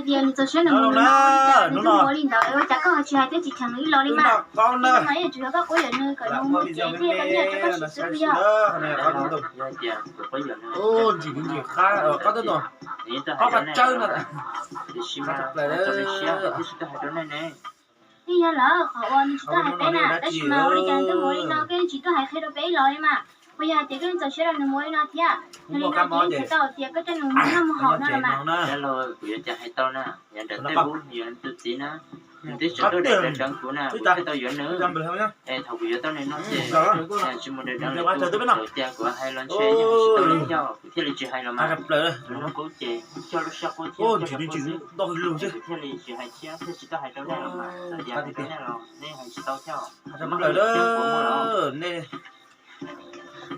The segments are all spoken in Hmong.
Tias nws txaus siab nws mus li no, nws twb mus li ntawd, ua cas koj ho tsis hais thiab tsis cheem nws ib los li mas? Nws mas yeej tsuas yog koj quab yuam nws kom nws mus tsev thiab koj thiaj tso koj sim xwb yog. Ntsim ntsim qab, qab teb no, qab paj tsawb no. Yeej yog lawm qhov uas nws tsis tuaj hais peb na, tab sis mas ua li cas nws twb mus li no koj yeej tsis tuaj hais qhia rau peb ib los li mas. Puas yog hais tias koj yeej txaus siab rau nws mus li no thiab? Yog li no koj yeej hais tau tias koj coj nws mus noj mus haus no los mas. Dab laug, kuv yuav cas hais tau na, yav nram tej ub yog tus txiv na, nws twb tseem tuaj dav dav deev kuv na, kuv thiaj tau yuav nws. Es thaum kuv yuav tau nws no ces tsis mus dav deev lawm, kuv txawm tias kuv hais los ntshe yeej tsis tau li thiab, kuv thiaj li tsis hais los mas. Kuv nug qub ces cog lub siab qub thiab cog lub siab qub xwb, kuv thiaj li tsis hais thiab thiaj tsis tuaj hais rau nej los mas. Txawm tias hais rau nej los nej hais tsis tau thiab.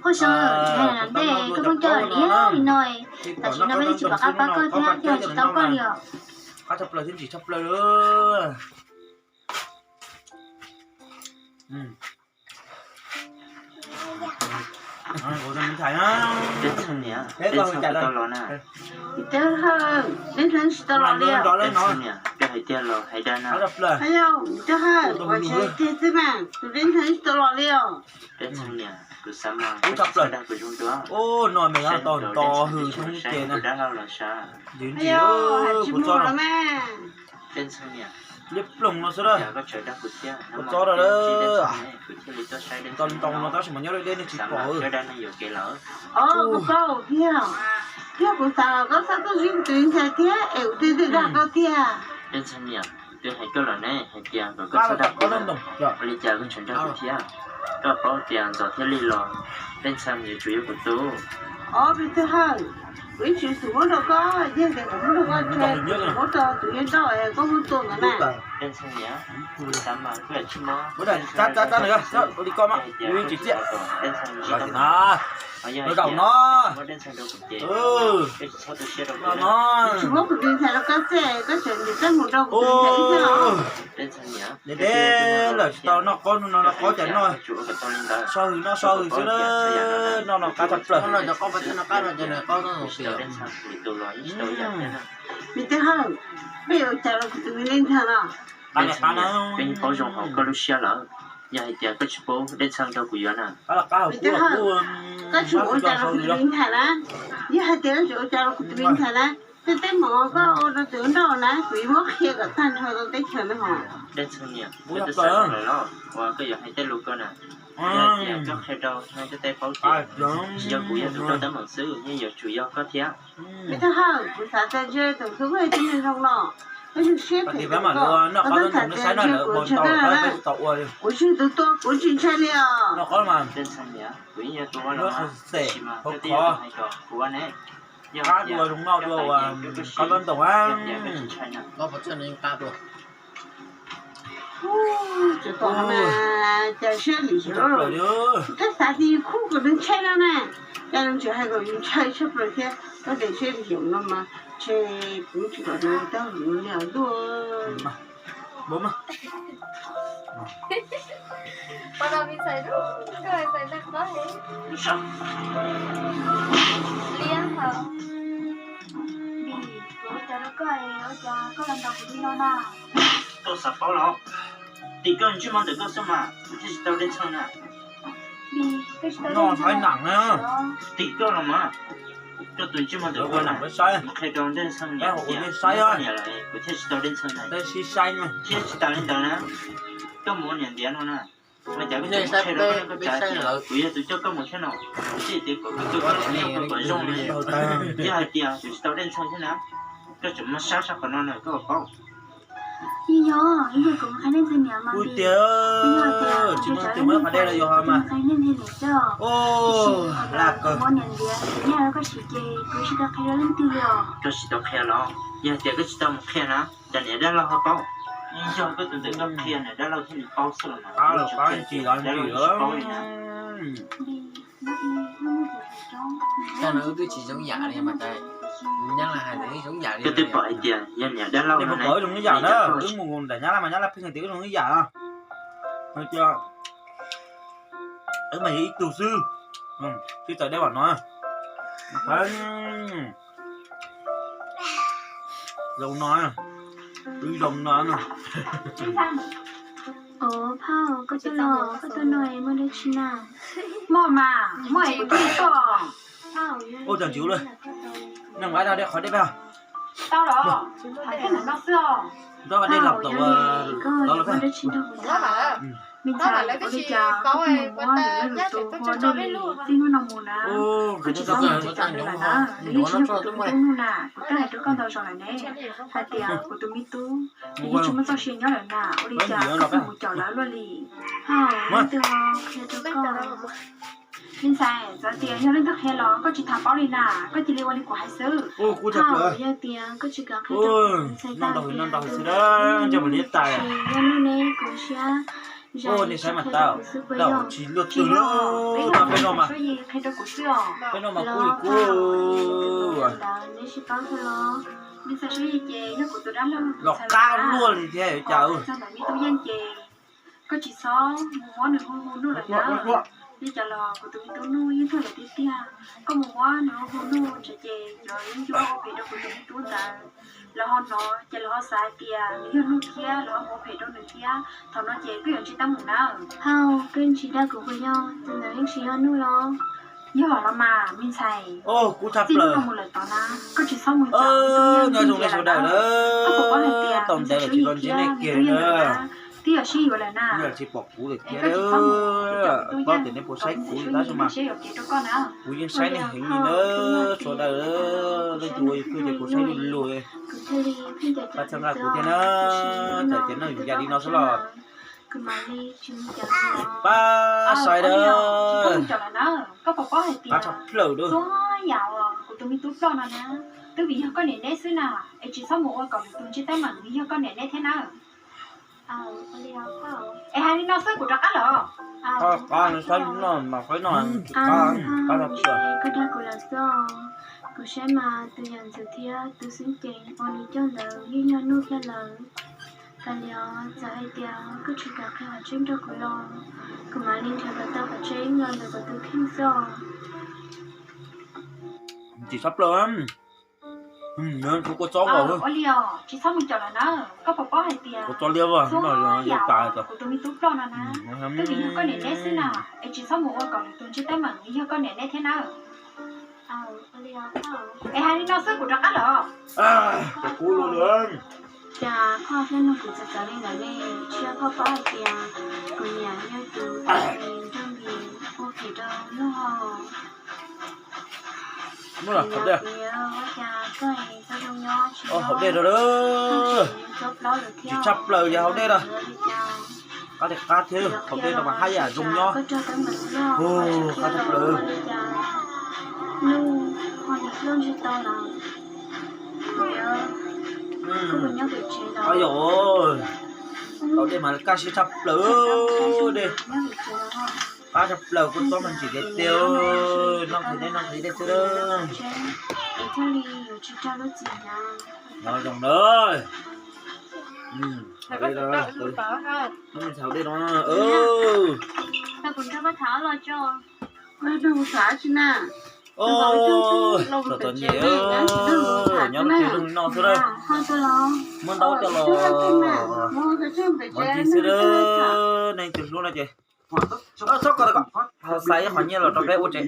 Qhov xyoo ntej koj pheej coj li li no, tam sim no peb twb tsis pom qab pab koj thiab, coj tsis tau koj li os. Qab tshaj plaws thiab ntsim tshaj plaws li. Dej Txheej niam, Dej Txheej tsis tau los na. Dej Txheej tsis tau los li. Dej Txheej niam, koj hais tiag los hais dag na? Yog Dej Txheej, ua tsis hais tiag xwb mas, tus Dej Txheej tsis tau los li os. Dej Txheej niam, kuv xav mas koj tsis txhob dag kuv zoo dua. Saib no tos hwm thoob ces kuv dab laug los sav. Yog hais tsis muaj los mas. Dej Txheej niam, liab ploog no xwb, koj tseem dag kuv thiab, kuv txob rau kuv thiaj li tuaj saib Dej Txheej no tab sis mas nyob deb deb nej tsis pom. Koj dag neeg yuam kev lawm. Os, koj paub tiag, thiab kuv xav kom koj txhob tuaj zib kuv tus ntxhais thiab es kuv thiaj dag koj tiag. Dej Txheej niam, twb hais koj lawm ne hais tias kom koj txhob dag kuv, ua li cas koj tseem dag kuv thiab? Koj paub tias Ntxos thiab Lig los Dej Txheej yuav tsum yog kuv tub. Os, peb tug hawm, kuv ib txwm xum muab rau koj, yog tias kuv muab rau koj ntshe kuv muab rau tus yawg nrauj es koj muab tua ntawd na. Dej Txheej niam, kuv xav mas koj tsis mob. Ua li koj mas, Dej Txheej tsis tau, Dej Txheej tsis tau no. Dej Txheej rau kuv ces koj tsis txhob tu siab rau kuv no. Tsis muab kuv tus ntxhais rau koj xwb, koj tseem ntim koj mus rau kuv tus ntxhais ib thiab los. Dej Txheej niam, deb deb lawm tsis tau noj qaub no, noj qaub cas noj so hwm noj so hwm xwb, noj no qab tshaj plaws. Dej Txheej, peb ua cas rau kuv tus me Dej Txheej no? Dej Txheej niam, peb yeej paub zoo hauv koj lub siab lawm. Yog hais tias koj tsis pub Dej Txheej rau kuv yuav na, koj tsis ua cas rau kuv tus me ntxhais na. Yog hais tias koj tsis ua cas rau kuv tus me ntxhais na, tej teeb meem koj ua rau tus nrauj na kuv yuav muab qhia kom tag nrho rau teb chaws no hos. Dej Txheej niam, koj twb xav zoo lawm los uas koj yuav hais tej lus ko na. Yog hais tias koj qhia rau neeg tej teb paub ces tsis yog kuv yog tus nrauj teeb meem xwb, yeej yuav tsum yog koj thiab. Me Thaj Hawj, kuv xav tias ntshe tus hlub koj yog tib neeg zoo no, koj zoo siab phem rau koj, koj twb xav tias ntshe kuv ntshai koj na. Kuv tsis yog tus tua, kuv tsis ntshai li os. Dej Txheej niam, kuv yeej yog tus ua los mas, tab sis mas koj twb yog tus hais kom kuv ua ne. Yog hais tias koj hais tias koj siab, yog tias koj tsis ntshai na. Tseem tom no mas cas siab lim hiam, koj xav tias yus khub kom nws ntshai no na, cas nws tseem hais kom yus ntshai tshaj plaws thiab. Koj tias siab lim hiam no mas ntshe kuv tsis kom nws tau hluas li os luaj. Vim kuv ua cas rau koj es ua cas koj los ntaus kuv li no na? Koj xav paub los? Tim koj ntsej muag ntawm koj xwb mas kuv thiaj tsis tau Dej Txheej na. Tim koj los mas, koj tus ntsej muag ntawm koj na, mus qhia rau Dej Txheej niam tias kuv ua niam lawm kuv thiaj tsis tau Dej Txheej na. Thiab tsis tas li ntawd na, koj mus ua niam ntiav no na, ua cas koj tseem mus qhia rau koj niam koj txiv tias kuv yog tus coj koj mus thiab no? Kuv thiaj tias kom koj tu koj tus coj koj kom zoo na. Yog hais tias kuv tsis tau Dej Txheej thiab na, koj tseem muaj sab sab qhov no na koj puas paub? Yeej yog, yeej yog kuv mus qhia Dej Txheej niam mas. Kuv tias, yeej yog tias tsis muaj tus muab qhov dej los yog ho mas. Lam kawg. Kuv ua niam ntiav, kuv nyob rau koj siv ces kuv tsis tau qhia rau leej twg li os. Koj tsis tau qhia los? Yog tias koj tsis tau mus qhia na, cas niam dab laug ho paub? Yeej yog koj tus ntawm koj qhia niam dab laug thiaj li paub xwb los mas. Dab laug tsis paub li na. Koj twb pom hais tias yog niam dab laug no ne, wb mus nram Nyab Laj mas Nyab Laj pheej hais tias wb zoo ib yam. Wb mas yog ib tug xwb, twb txawm deb vam no. Zoo no, wb zoo no no. Ov, phauj, koj tuaj los, koj tuaj no muaj dab tsi na? Muaj mas, muaj es kuv tuaj li koj. Ua cas ntsis ua luaj, neeg ua dab dej qhov dej peb. Tau los, hais koj ntawm no xwb os. Nrog dej los tau, los los peb. Me ntxhais, ua li cas koj pheej mus muab nws lwm tus hu nug li txij hnub no mus na? Koj tsis txhob mus txeeb txim lawv na, lawv yeej tsis yog kuv tus me tub nug na, kuv twb hais rau koj ntau zaus lawm ne, hais tias kuv tus me tub nws yeej tsis muaj txoj sia nyob lawm na, ua li cas koj pheej mus caum lawv luaj li? Hais leej twg qhia rau koj? Me ntxhais, txawm tias yog leej twg qhia los koj tsis tham paub li na, koj cia li ua li kuv hais xwb. Thaum yog tias koj tsis kam qhia rau kuv, me ntxhais, tag tias tus me tub nws tsis yog nug neb kuv siab, zais tsis qhia rau kuv xwb puas yog? Tsis yog, peb no mas suab yig qhia rau kuv xwb os. Peb no mas kub li kub ntawd neb sib paub thiab los? Me ntxhais suab yig ces yog kuv tus dab laug los qab luaj li thiab cas. Txog ntawm me tub yeej ces koj tsis txhob mus muab nws hu hu nug lawm na. Li cas los kuv tus me tub nug yeej tuag lawm tiag tiag. Koj mus muab nws hu hu nug ntshe ces cov yeeb ncuab ua phem rau kuv tus me tub ntawd, lawv ho hnov ces lawv ho xav hais tias nws yog nug thiab lawv ho ua phem rau nws thiab. Thaum no ces koj yuav ntsib teeb meem na. Hauj, koj tsis dag kuv puas yog? Tus ntawd yeej tsis yog nug los? Yog los mas me ntxhais. Txij hnub no mus lawm tod na, koj tsis txhob mus caum me tub yeej nyob zoo li sawv daws lawm. Koj puas paub hais tias tau ntawd lawm tsis los ntsib nej kiag li na. Twb yog sib yuav lawm na. Tsis pom kuv lawm thiab, koj tsis txhob mus caum me tub yeej, neb puas saib kuv li tab sis mas siab yuam kev rau koj na. Kuv yeej saib nej heev li na, sawv daws, leej twg ua YouTube ces kuv saib luj luj. Pab txhawb nqa kuv thiab na, txawm tias noj yus ya li no xwb los. Pab saib da. Koj puas paub hais tias txhua yam uas kuv tus me tub ploj no na, twb vim yog koj niam neb xwb na, es tsis txhob mus ua kom lwm tus ntsib teeb meem, vim yog koj niam neb thiab na. Es hais li no xwb kuv rov qab los. Qab no, qab no, qab no, qab no, koj dag kuv lawm xwb os. Kuv saib mas tus yam ntxwv thiab tus xeeb ceem uas nws coj ntawd yeej yog Nuj thiab lawm. Kav liam, txawm hais tias koj tsis kam qhia qhov tseeb rau kuv los, kuv mam li nrhiav kom tau qhov tseeb los ntawm kuv tus kheej xwb os. Tsis txhob plaws, kuv kua txob nkaus. Ua li os, tsis txhob mus caum lawm na. Koj puas paub hais tias kua txob liab no yog tas kuv tus me tub ploj no na, twb vim yog koj niam neb xwb na, es tsis txhob mus ua kom lwm tus ntsib teeb meem, vim yog koj niam neb thiab na. Es hais li no xwb kuv rov qab los. Koj kub lawm. Cas koj thiaj nug kuv txawv txawv li ntawd ne? Tsis yog koj paub hais tias kuv niam yog tus nrog nws ua phem rau Nuj hos? Muab los hauv dej. Ua cas koj txoj zoo nyob tsis hauv dej rau, tsis tshaj plaws yog hauv dej rau. Qab li qab thiab, hauv dej rau mas haj yam zoo nyob. Qab tshaj plaws. Hauv dej mas kaj siab tshaj plaws dej. Qab tshaj plaws, kua txob mas ntsim tiag tiag, noj nqhis dej, noj nqhis dej xwb. Nyob zoo na. Hauv dej no, hauv dej no. Tom tom nyem, nyob lub tsev zoo li no xwb na. Muab ntaub coj los ntsis xwb na, nej tus hlub no ces txhob ko, ho xa ib qho nyiaj los rau peb ua tsev.